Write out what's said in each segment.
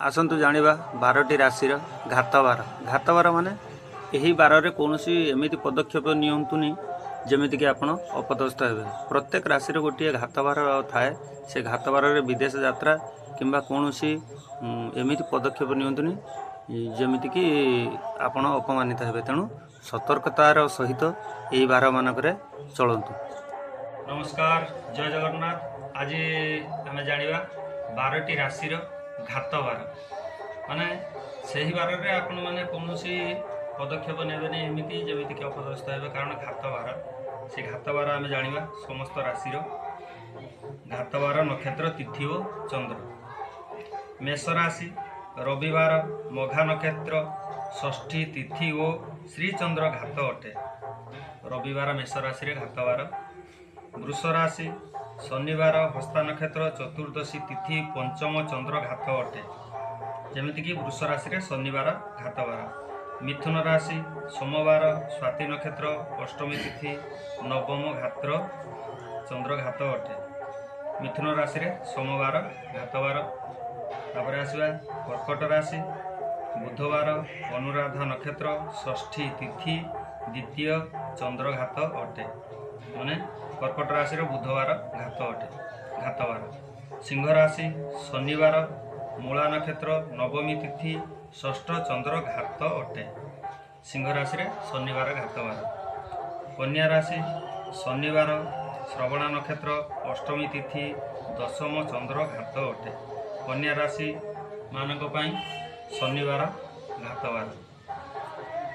ଆସନ୍ତୁ ଜାଣିବା 12ଟି ରାଶିର ଘାତବାର। ଘାତବାର ମାନେ ଏହି ବାରରେ କୌଣସି ଏମିତି ପଦକ୍ଷେପ ନିଅନ୍ତୁନି, ଯେମିତିକି ଆପଣ ଅପଦସ୍ଥ ହେବେ। ପ୍ରତ୍ୟେକ ରାଶିର ଗୋଟିଏ ଘାତବାର ଥାଏ। ସେ ଘାତବାରରେ ବିଦେଶ ଯାତ୍ରା କିମ୍ବା କୌଣସି ଏମିତି ପଦକ୍ଷେପ ନିଅନ୍ତୁନି, ଯେମିତିକି ଆପଣ ଅପମାନିତ ହେବେ। ତେଣୁ ସତର୍କତାର ସହିତ ଏହି ବାରମାନଙ୍କରେ ଚଳନ୍ତୁ। ନମସ୍କାର, ଜୟ ଜଗନ୍ନାଥ। ଆଜି ଆମେ ଜାଣିବା 12ଟି ରାଶିର ଘାତବାର, ମାନେ ସେହି ବାରରେ ଆପଣମାନେ କୌଣସି ପଦକ୍ଷେପ ନେବେନି ଏମିତି, ଯେମିତିକି ଅପଦସ୍ଥ ହେବେ, କାରଣ ଘାତବାର। ସେ ଘାତବାର ଆମେ ଜାଣିବା ସମସ୍ତ ରାଶିର ଘାତବାର, ନକ୍ଷତ୍ର, ତିଥି ଓ ଚନ୍ଦ୍ର। ମେଷ ରାଶି, ରବିବାର, ମଘା ନକ୍ଷତ୍ର, ଷଷ୍ଠୀ ତିଥି ଓ ଶ୍ରୀଚନ୍ଦ୍ର ଘାତ ଅଟେ। ରବିବାର ମେଷ ରାଶିରେ ଘାତବାର। ବୃଷ ରାଶି, ଶନିବାର, ହସ୍ତା ନକ୍ଷତ୍ର, ଚତୁର୍ଦ୍ଦଶୀ ତିଥି, ପଞ୍ଚମ ଚନ୍ଦ୍ର ଘାତ ଅଟେ। ଯେମିତିକି ବୃଷ ରାଶିରେ ଶନିବାର ଘାତବାର। ମିଥୁନ ରାଶି, ସୋମବାର, ସ୍ୱାତି ନକ୍ଷତ୍ର, ଅଷ୍ଟମୀ ତିଥି, ନବମ ଘାତ୍ର ଚନ୍ଦ୍ର ଘାତ ଅଟେ। ମିଥୁନ ରାଶିରେ ସୋମବାର ଘାତବାର। ତାପରେ ଆସିବା କର୍କଟ ରାଶି, ବୁଧବାର, ଅନୁରାଧା ନକ୍ଷତ୍ର, ଷଷ୍ଠୀ ତିଥି, ଦ୍ୱିତୀୟ ଚନ୍ଦ୍ରଘାତ ଅଟେ। ମାନେ କର୍କଟ ରାଶିର ବୁଧବାର ଘାତ ଅଟେ, ଘାତବାର। ସିଂହ ରାଶି, ଶନିବାର, ମୂଳା ନକ୍ଷତ୍ର, ନବମୀ ତିଥି, ଷଷ୍ଠ ଚନ୍ଦ୍ର ଘାତ ଅଟେ। ସିଂହ ରାଶିରେ ଶନିବାର ଘାତବାର। କନ୍ୟା ରାଶି, ଶନିବାର, ଶ୍ରବଣା ନକ୍ଷତ୍ର, ଅଷ୍ଟମୀ ତିଥି, ଦଶମ ଚନ୍ଦ୍ର ଘାତ ଅଟେ। କନ୍ୟା ରାଶି ମାନଙ୍କ ପାଇଁ ଶନିବାର ଘାତବାର।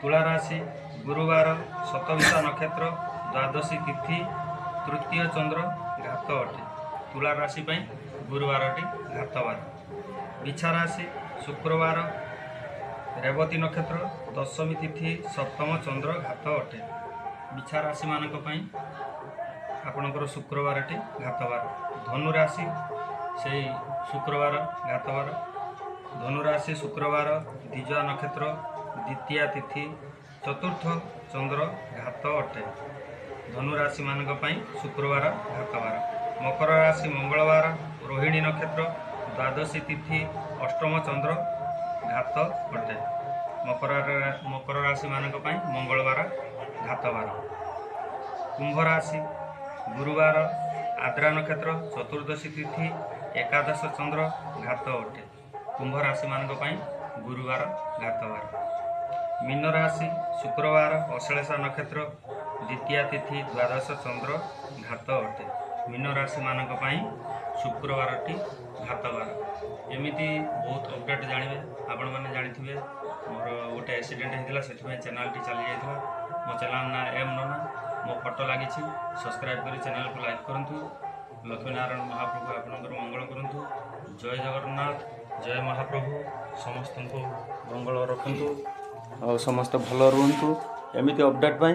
ତୁଳା ରାଶି, ଗୁରୁବାର, ଶତଭିଷା ନକ୍ଷତ୍ର, ଦ୍ୱାଦଶୀ ତିଥି, ତୃତୀୟ ଚନ୍ଦ୍ର ଘାତ ଅଟେ। ତୁଳା ରାଶି ପାଇଁ ଗୁରୁବାରଟି ଘାତବାର। ବିଛା ରାଶି, ଶୁକ୍ରବାର, ରେବତୀ ନକ୍ଷତ୍ର, ଦଶମୀ ତିଥି, ସପ୍ତମ ଚନ୍ଦ୍ର ଘାତ ଅଟେ। ବିଛା ରାଶିମାନଙ୍କ ପାଇଁ ଆପଣଙ୍କର ଶୁକ୍ରବାରଟି ଘାତବାର। ଧନୁ ରାଶି ସେଇ ଶୁକ୍ରବାର ଘାତବାର। ଧନୁରାଶି ଶୁକ୍ରବାର, ଦ୍ୱିଜା ନକ୍ଷତ୍ର, ଦ୍ୱିତୀୟା ତିଥି, ଚତୁର୍ଥ ଚନ୍ଦ୍ର ଘାତ ଅଟେ। ଧନୁରାଶିମାନଙ୍କ ପାଇଁ ଶୁକ୍ରବାର ଘାତବାର। ମକର ରାଶି, ମଙ୍ଗଳବାର, ରୋହିଣୀ ନକ୍ଷତ୍ର, ଦ୍ୱାଦଶୀ ତିଥି, ଅଷ୍ଟମ ଚନ୍ଦ୍ର ଘାତ ଅଟେ। ମକର ରାଶିମାନଙ୍କ ପାଇଁ ମଙ୍ଗଳବାର ଘାତବାର। କୁମ୍ଭ ରାଶି, ଗୁରୁବାର, ଆଦ୍ରା ନକ୍ଷତ୍ର, ଚତୁର୍ଦ୍ଦଶୀ ତିଥି, ଏକାଦଶ ଚନ୍ଦ୍ର ଘାତ ଅଟେ। କୁମ୍ଭ ରାଶିମାନଙ୍କ ପାଇଁ ଗୁରୁବାର ଘାତବାର। ମୀନ ରାଶି, ଶୁକ୍ରବାର, ଅଶ୍ଳେଷା ନକ୍ଷତ୍ର, ଦ୍ୱିତୀୟା ତିଥି, ଦ୍ୱାଦଶ ଚନ୍ଦ୍ର ଘାତ ଅଟେ। ମୀନ ରାଶିମାନଙ୍କ ପାଇଁ ଶୁକ୍ରବାରଟି ଘାତବାର। ଏମିତି ବହୁତ ଅପଡ଼େଟ୍ ଜାଣିବେ। ଆପଣମାନେ ଜାଣିଥିବେ, ମୋର ଗୋଟେ ଆକ୍ସିଡେଣ୍ଟ ହେଇଥିଲା, ସେଥିପାଇଁ ଚ୍ୟାନେଲଟି ଚାଲି ଯାଇଥିଲା। ମୋ ଚ୍ୟାନେଲ ନାଁ ଏମ୍ ନନା, ମୋ ଫଟୋ ଲାଗିଛି। ସବସ୍କ୍ରାଇବ୍ କରି ଚ୍ୟାନେଲକୁ ଲାଇକ୍ କରନ୍ତୁ। ଲକ୍ଷ୍ମୀନାରାୟଣ ମହାପ୍ରଭୁ ଆପଣଙ୍କର ମଙ୍ଗଳ କରନ୍ତୁ। ଜୟ ଜଗନ୍ନାଥ, ଜୟ ମହାପ୍ରଭୁ। ସମସ୍ତଙ୍କୁ ମଙ୍ଗଳ ରଖନ୍ତୁ ଆଉ ସମସ୍ତେ ଭଲ ରୁହନ୍ତୁ। ଏମିତି ଅପଡ଼େଟ୍ ପାଇଁ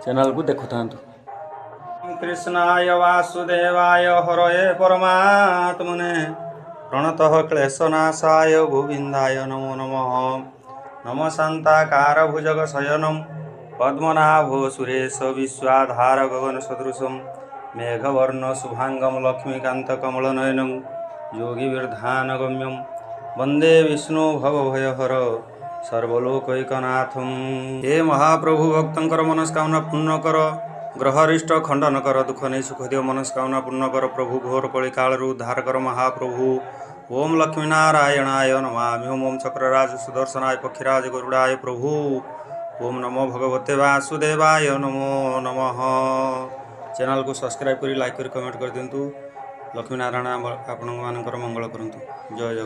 ଚ୍ୟାନେଲକୁ ଦେଖୁଥାନ୍ତୁ। କୃଷ୍ଣାୟ ବାସୁଦେବାୟ ହରୟେ ପରମାତ୍ମନେ, ପ୍ରଣତଃ କ୍ଲେଶନାଶାୟ ଗୋବିନ୍ଦାୟ ନମୋ ନମଃ। ନମ ଶାନ୍ତାକାର ଭୁଜଗ ଶୟନಂ ପଦ୍ମନାଭ ସୁରେଶ, ବିଶ୍ୱାଧାର ଗଗନ ସଦୃଶం ମେଘବର୍ଣ୍ଣ ଶୁଭାଙ୍ଗം ଲକ୍ଷ୍ମୀକାନ୍ତ କମଳନୟନଂ ଯୋଗିଭିର୍ଧ୍ୟାନଗମ୍ୟಂ ବନ୍ଦେ ବିଷ୍ଣୁ ଭବଭୟହର ସର୍ବଲୋକୈକନାଥಂ। ହେ ମହାପ୍ରଭୁ, ଭକ୍ତଙ୍କର ମନସ୍କାମନା ପୂର୍ଣ୍ଣ କର। ଗ୍ରହରିଷ୍ଟ ଖଣ୍ଡନ କର, ଦୁଃଖ ନେଇ ସୁଖ ଦିଅ, ମନସ୍କାମନା ପୂର୍ଣ୍ଣ କର ପ୍ରଭୁ। ଘୋର କଳିକାଳରୁ ଉଦ୍ଧାର କର ମହାପ୍ରଭୁ। ଓମ୍ ଲକ୍ଷ୍ମୀନାରାୟଣାୟ ନମାମି। ଓମ୍ ଓମ୍ ଚକ୍ରରାଜ ସୁଦର୍ଶନାୟ, ପକ୍ଷୀରାଜ ଗରୁଡ଼ାୟ ପ୍ରଭୁ। ଓମ୍ ନମୋ ଭଗବତେ ବାସୁଦେବାୟ ନମୋ ନମଃ। ଚ୍ୟାନେଲକୁ ସବସ୍କ୍ରାଇବ୍ କରି, ଲାଇକ୍ କରି, କମେଣ୍ଟ କରିଦିଅନ୍ତୁ। ଲକ୍ଷ୍ମୀନାରାୟଣ ଆପଣମାନଙ୍କର ମଙ୍ଗଳ କରନ୍ତୁ। ଜୟ ଜଗନ୍ନାଥ।